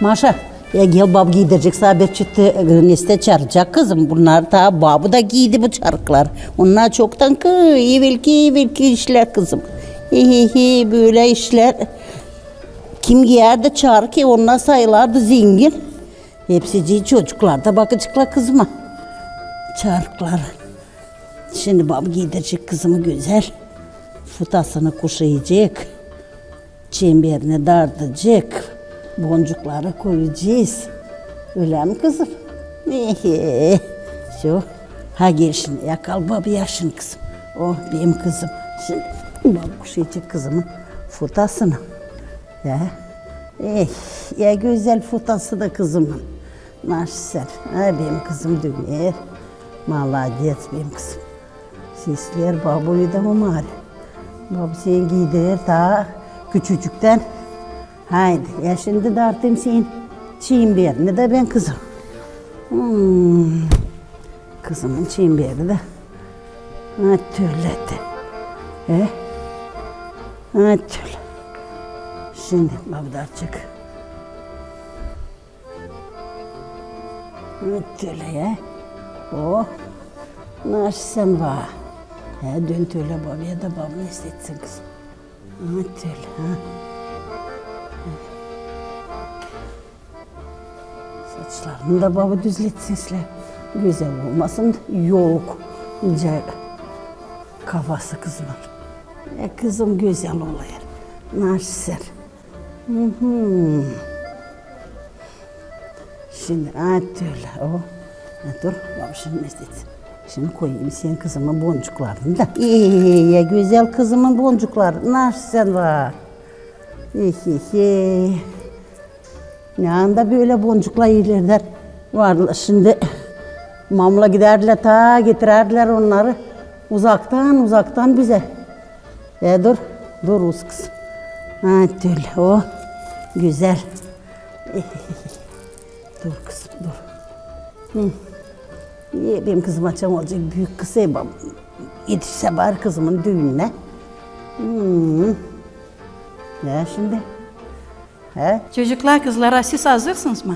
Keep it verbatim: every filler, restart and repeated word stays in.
Maşa, ya gel, bab giydirecek sana bir çift, e, neste çarık, kızım. Bunnar taa babu da giydi bu çarıklar. Onnar çoktan ki, evelki, evelki işlär, kızım. He, he, he, bölä işlär. Kim giyärdi çarık, e, onnar sayılardı zengin. Hepsicii çocuklar da bakaceklar kızıma. Çarıkları. Şindi bab giydirecek kızımı gözäl. Futasını kuşayacek. Çemberini dardacek. Boncukları koyacez. Ölä mi, kızım? Ehe. Всё. Ha, gel şindi, yakala babu yaşın, kızım. O, benim kızım. Şindi bab kuşayacek kızımın futasını. Ya. Eh, ya gözäl futası da kızımın. Naşi sän. Ha, benim kızım döner. Maladets, benim kızım. Seslär babuyu da o mari. Babu seni giydirer taa küçücüktän. Haydi, ya şindi dartayım senin çemberini dä bän, kızım. Hmm. Kızımın çemberi dä. Ha, tölä dä. E? Ha, tölä. Şindi babu dartacek. Tölä ya. O. Naşi sän, va. He, dön tölä babuya da babu ne istetsin, kızım. Tölä, ha. Saçlarını da babu düzletsin islää. Gözäl olmasın, yoluk. İncä kafası kızımın. E, kızım gözäl olêr. Naşi sän. Mhm. Şindi, a, tölä, o. A, dur, bab şindi meslet. Şindi koyayım senin kızımın boncuklarını da. Ee, ya gözäl kızımın boncukları. Naşi sän, va. Ehehe. Ne anda bölä boncuklar ilerlär. Var şindi. Mamula gidärdilär, taa getirärdilär onnarı. Uzaktan, uzaktan bizä. E, dur, dur, uz kızım. Ha, tölä, o, gözäl. Dur, kızım, dur. Hı. E, benim kızım açan olacek büük kız, e, bab-, etişsä bari kızımın düününä. Hı. Ya şindi. He? Çocuklar, kızlar, siz hazırsınız mı?